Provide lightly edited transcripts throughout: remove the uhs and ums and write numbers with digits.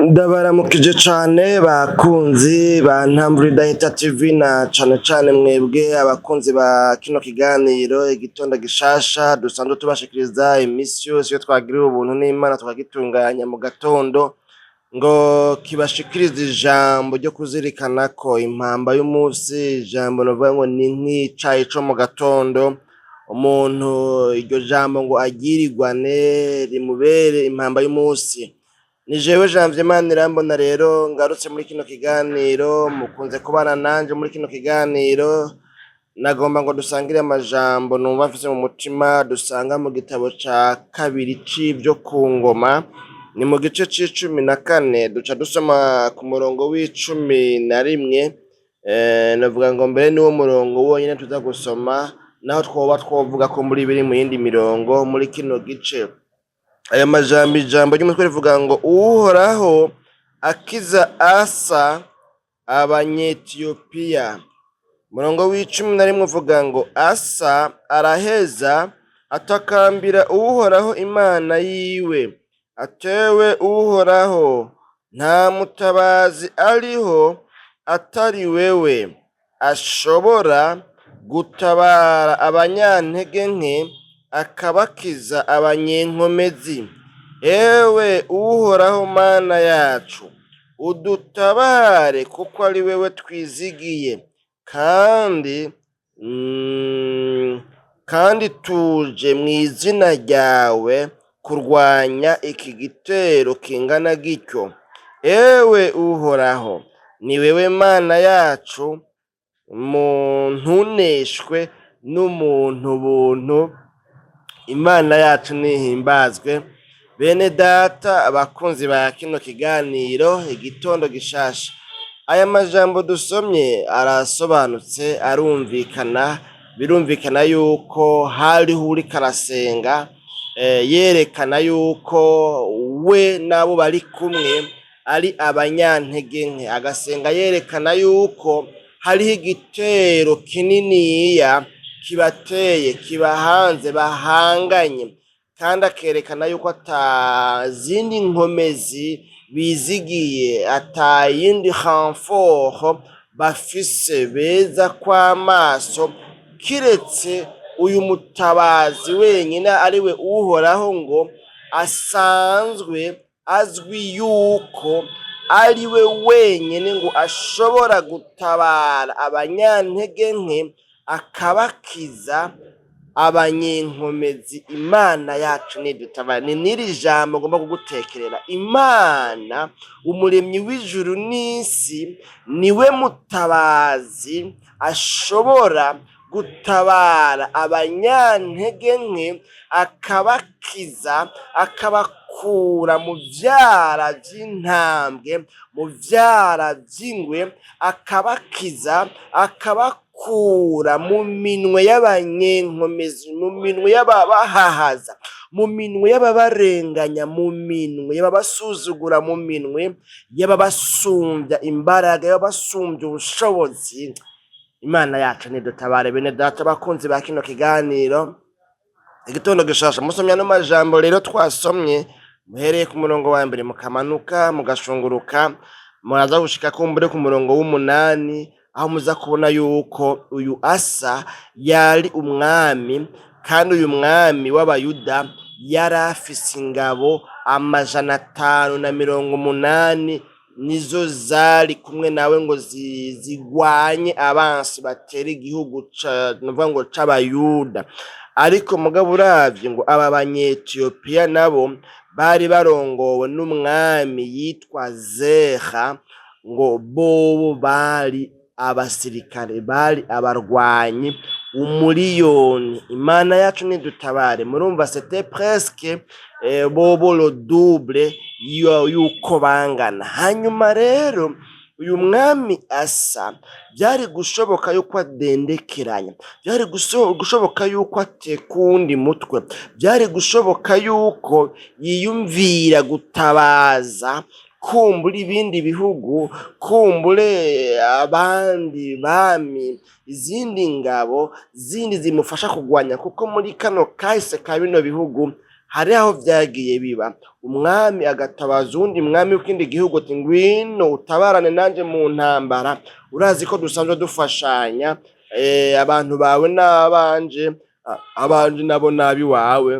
Ndabaramukije cane bakunzi ba Ntambwe Idahita TV, na cane cane mwebwe abakunzi ba kino kiganiro Igitondo Gishasha dusanzwe tubashikiriza imisi yose iyo twagiriwe ubuntu n'Imana, tukagitunganya mu gatondo ngo kibashikirize ijambo ryo kuzirikana ko impamba y'umunsi, ijambo novuga ngo ni nk'icayi co mu gatondo. Umuntu iryo jambo ngo aryirigwane, rimubere impamba y'umunsi. Ni jewe Janvier Manirambona rero ngarutse muri kino kiganiro mukunze kubana nanje. Muri kino kiganiro nagomba ngo dusangire amajambo numva mfise mu mutima, dusanga mu gitabo ca kabiri c'ivyo ku ngoma, ni mu gice c'icumi na kane, duca dusoma ku murongo w'icumi na rimwe. Navuga ngo mbere niwo murongo wonyene tuza gusoma, naho twoba twovuga ko muri biri mu yindi mirongo muri kino gice. Aya majambo, ijambo ry'umutwe rivuga ngo: "Uhoraho akiza Asa Abanyetiyopiya." Umurongo w'icumi na rimwe uvuga ngo: "Asa araheza atakambira Uhoraho Imana yiwe, atewe Uhoraho, nta mutabazi ariho atari wewe ashobora gutabara abanyantege nke, akabakiza abanyenkomezi. Ewe Uhoraho Mana yacu, udutabare, kuko ari wewe twizigiye, kandi tuje mu izina ryawe kurwanya iki gitero kingana gityo. Ewe Uhoraho, ni wewe Mana yacu, mu ntuneshwe n'umuntu buntu." Imana yacu nihimbazwe. Bene data, abakunzi ba kino kiganiro Igitondo Gishasha, aya majambo dusomye arasobanutse, arumvikana. Birumvikana yuko hariho uwuriko arasenga, yerekana yuko we n'abo bari kumwe ari abanyantege nke, agasenga yerekana yuko hariho igitero kininiya kibateye, kibahanze, bahanganye, kandi akerekana yuko ata zindi nkomezi bizigiye, ata yindi renfort bafise beza kw'amaso kiretse uyu mutabazi wenyine, ariwe Uhoraho, ngo asanzwe azwi yuko ari we wenyine ngo ashobora gutabara abanyantege nke, akabakiza abanyenkomezi. Imana yacu nidutabara. Ni n'iri jambo ngomba kugutekerera: Imana umuremyi w'ijuru n'isi niwe mutabazi ashobora gutabara abanyantege nke, akabakiza, akabakura mu vyara vy'intambwe, mu vyara vy'ingwe, akabakiza, akabakura mu minwe y'abanyenkomezi, mu minwe y'ababahahaza, mu minwe y'ababarenganya, mu minwe y'ababasuzugura, mu minwe y'ababasumbya imbaraga, y'ababasumbya ubushobozi. Imana yacu nidutabare. Bene data, bakunzi ba kino kiganiro Igitondo Gishasha, musomye ano majambo rero twasomye, muhereye ku murongo wa mbere mukamanuka, mugashunguruka, muraza gushika kumbure ku murongo w'umunani, aho muza kubona yuko uyu Asa yari umwami, kandi uyu mwami w'Abayuda yari afise ingabo 580, nizo zari kumwe nawe ngo zigwanye abansi batera igihugu nukuvuga ngo c'Abayuda. Ariko mugabo uravye ngo aba Banyetiyopiya nabo bari barongowe n'umwami yitwa Zera, ngo bobo bari abasirikare, bari abarwanyi 1 miliyoni. Imana yacu nidutabare. Murumva, c'était presque bobo le double yuko bangana. Hanyuma rero uyu mwami Asa vyari gushoboka yuko adendekeranya, vyari gushoboka yuko ateka uwundi mutwe, vyari gushoboka yuko yiyumvira gutabaza kumbura ibindi bihugu, kumbure abandi bami, izindi ngabo zindi zimufasha kugwanya, kuko muri kano kahise ka bino bihugu Hari aho vyagiye biba, umwami agatabaza uwundi mwami w'ikindi gihugu ati ngwino utabarane nanje mu ntambara, urazi ko dusanzwe dufashanya, abantu bawe n'abanje, abanje nabo n'abiwawe.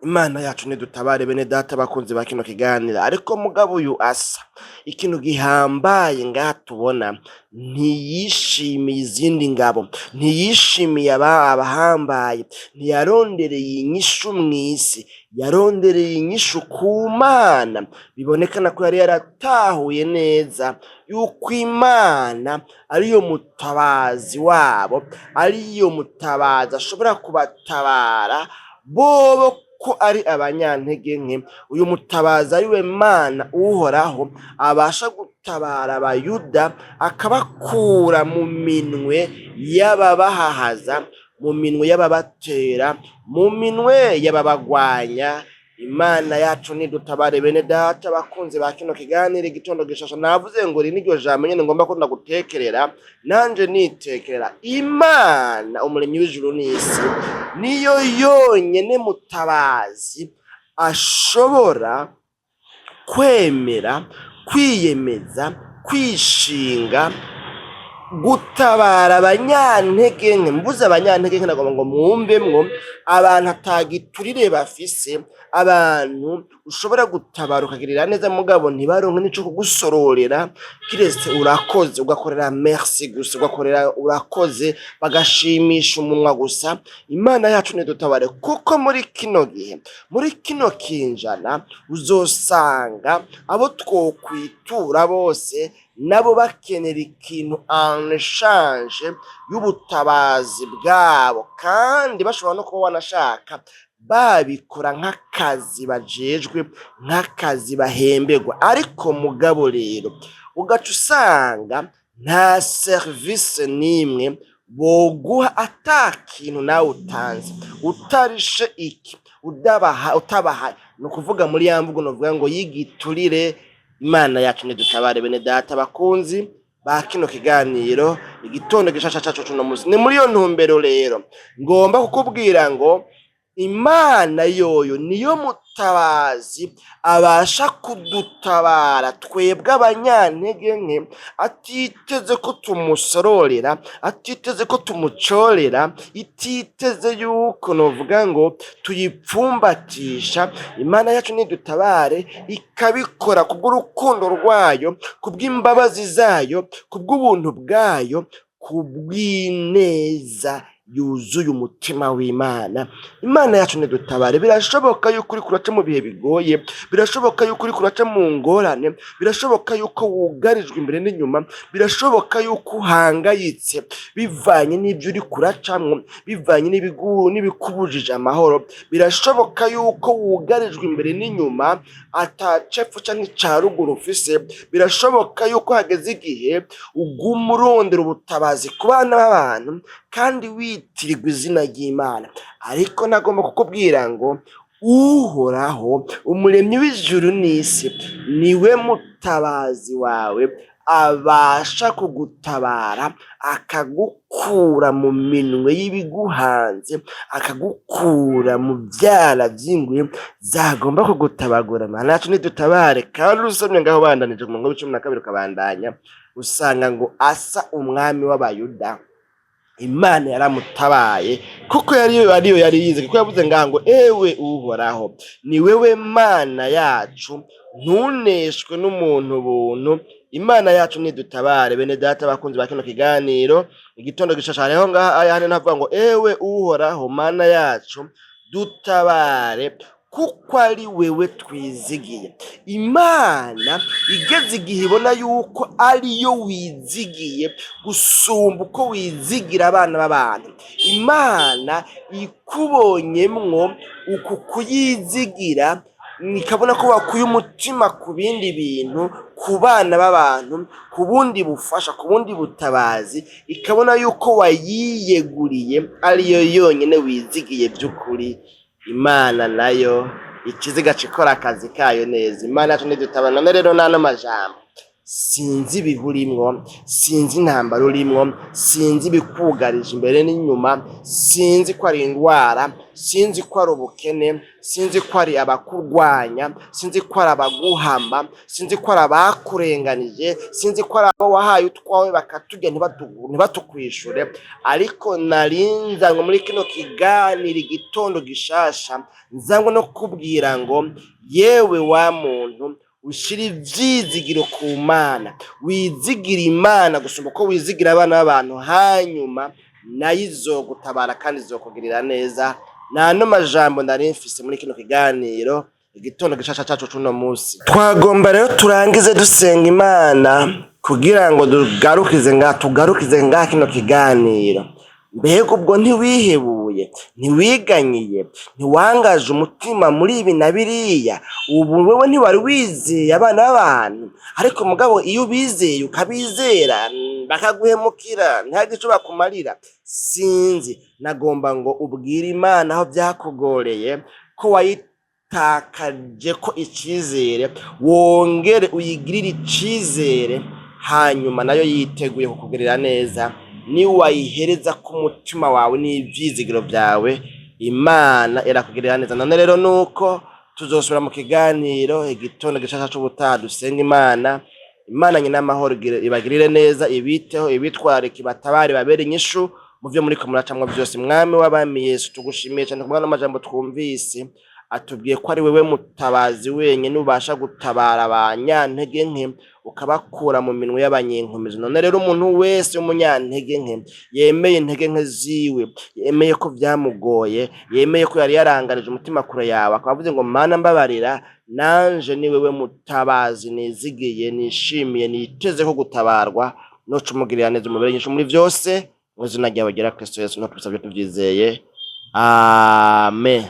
Imana yacu nidutabare bene data bakunzi ba kino kiganiro. Ariko mugabo uyu Asa, ikintu gihambaye ngaha tubona, ntiyishimiye izindi ngabo, ntiyishimiye abahambaye, ntiyarondereye inyishu mw'isi, yarondereye inyishu ku Mana. Bibonekana ko yari yaratahuye neza yuko Imana ariyo mutabazi wabo, ariyo mutabazi ashobora kubatabara bobo ko ari abanyantege nke. Uyu mutabazi ariwe Mana Uhoraho abasha gutabara Abayuda akabakura mu minwe y'ababahahaza, mu minwe y'ababatera, mu minwe y'ababagwanya. Imana yacu nidutabare bene data bakunzi ba kino kiganiro igitondo gishasha. Navuze ngo iri niryo jambo nyene ngomba ko ndagutekerera, nanje nitekerera. Imana umuremyi w'ijuru n'isi niyo yonyene mutabazi ashobora kwemera, kwiyemeza, kwishinga gutabara abanyantege nke. Mvuze abanyantege nke nagomba ngo mwumvemwo abantu atagiturire bafise, abantu ushobora gutabara ukagirira neza mugabo ntibaronke n'ico kugusororera, kiretse urakoze, ugakorera merci gusa, ugakorera urakoze, bagashimisha umunwa gusa. Imana yacu nidutabare, kuko muri kino gihe, muri kino kinjana, uzosanga abo twokwitura bose nabo bakenera ikintu en échange y'ubutabazi bwabo, kandi bashobora no kuba wanashaka babikora nk'akazi bajejwe, nk'akazi bahemberwa. Ariko mugabo rero ugaca usanga nta service n'imwe boguha ata kintu nawe utanze, utarishe iki, udabaha, utabaha, ni ukuvuga muri ya mvugo novuga ngo yigiturire. Imana yacu nidutabare bene data bakunzi ba kino kiganiro igitondo gishasha cacu cuno musi. Ni muri iyo ntumbero rero ngomba kukubwira ngo Imana yoyo niyo mutabazi abasha kudutabara twebwe abanyantege nke, atiteze ko tumusororera, atiteze ko tumucorera, ititeze yuko novuga ngo tuyipfumbatisha. Imana yacu nidutabare, ikabikora kubw'urukundo rwayo, kubw'imbabazi zayo, kubw'ubuntu bwayo, kubw'ineza yuzuye umutima w'Imana. Imana yacu nidutabare. Birashoboka yuko uriko uraca mu bihe bigoye, birashoboka yuko uriko uraca mu ngorane, birashoboka yuko wugarijwe imbere n'inyuma, birashoboka yuko uhangayitse bivanye n'ivyo uriko uracamwo, bivanye n'ibikubujije amahoro. Birashoboka yuko wugarijwe imbere n'inyuma, ata cepfo canke ica ruguru ufise. Birashoboka yuko hageze igihe uguma urondera ubutabazi ku bana b'abantu kandi witirirwa izina ry'Imana. Ariko nagomba kukubwira ngo Uhoraho umuremyi w'ijuru n'isi niwe mutabazi wawe, abasha kugutabara akagukura mu minwe y'ibiguhanze, akagukura mu vyara vy'ingwe zagomba kugutabagura. Mana yacu nidutabare. Kandi usomye ngaho bandanije ku murongo w'icumi na kabiri ukabandanya, usanga ngo Asa umwami w'Abayuda, Imana yaramutabaye kuko yari ariyo yari yize, kuko yavuze ngaha ngo ewe Uhoraho, ni wewe Mana yacu, ntuneshwe n'umuntu buntu. Imana yacu nidutabare bene data bakunzi ba kino kiganiro igitondo gishasha. Hariho ngaha ayandi navuga ngo ewe Uhoraho Mana yacu, dutabare kuko ari wewe twizigiye. Imana igeze igihe ibona yuko ariyo wizigiye gusumba uko wizigira abana b'abantu, Imana ikubonyemwo uku kuyizigira, ikabona ko wakuye umutima ku bindi bintu, ku bana b'abantu, ku bundi bufasha, ku bundi butabazi, ikabona yuko wayiyeguriye ariyo yonyene wizigiye by'ukuri, Imana nayo ikiziga ikora akazi kayo neza. Imana yacu nidutabara. None rero n'ano majambo Sinzi ibihe urimwo, sinzi intambara urimwo, sinzi ibikugarije imbere n'inyuma, sinzi ko ari indwara, sinzi ko ari ubukene, sinzi ko ari abakurwanya, sinzi ko ari abaguhamba, sinzi ko ari abakurenganije, sinzi ko ari abo wahaye utwawe bakaturya ntibatukwishure. Ariko narinzanywe muri kino kiganiro igitondo gishasha, nzanywe no kukubwira ngo yewe wa muntu, ushira ivyizigiro ku Mana, wizigira Imana gusumba uko wizigira abana b'abantu, hanyuma nayo izogutabara kandi izokugirira neza. Nano majambo nari mfise muri kino kiganiro igitondo gishasha cacu c'uno musi. Twagomba rero turangize dusenga Imana kugira ngo tugarukize ngaha, tugarukize ngaha kino kiganiro. Mbega ubwo ntiwihebuye, ntiwiganyiye, ntiwangaje umutima muri ibi na biriya? Ubu wewe ntiwari wizeye abana b'abantu, ariko mugabo iyo ubizeye ukabizera bakaguhemukira, ntihagire ico bakumarira. Sinzi, nagomba ngo ubwire Imana aho vyakugoreye, ko wayitakaje ko icizere, wongere uyigirire icizere, hanyuma nayo yiteguye kukugirira neza. Niwayihereza ku mutima wawe n'ivyizigiro vyawe, Imana irakugirira neza. None rero nuko tuzosubira mu kiganiro igitondo gishasha c'ubutaha. Dusenga Imana. Imana nyina amahoro ibagirire neza, ibiteho, ibitwararike, ibatabare, ibabere inyishu mu vyo muriko muracamwo vyose. Mwami w'abami Yesu, tugushimiye cane kubw'ano majambo twumvise atubwiye ko ari wewe mutabazi wenyene ubasha gutabara abanyantege nke, ukabakura mu minwe y'abanyenkomezi. None rero umuntu wese w'umunyantege nke yemeye intege nke ziwe, yemeye ko vyamugoye, yemeye ko yari yarangarije umutima kure yawe, akaba avuze ngo Mana mbabarira, nanje ni wewe mutabazi nizigiye, nishimiye, niteze ko gutabarwa, noca umugirira neza, umubere inyishu muri vyose, mu izina ryawe ryera Kristo Yesu no tubisabye tuvyizeye, amen.